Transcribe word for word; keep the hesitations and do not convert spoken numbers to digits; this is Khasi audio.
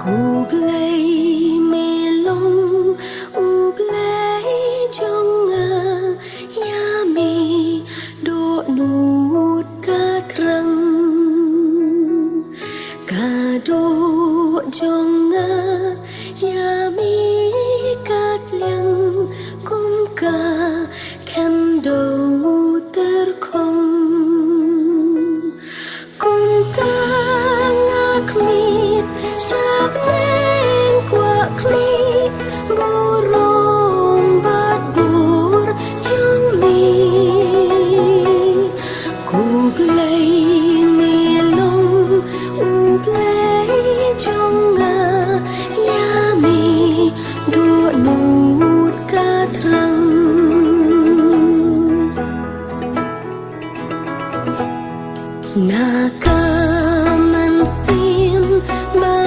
Ko Blei me long U Blei jong nga, ïa me dohnud ka thrang. Ka doh jong nga ïa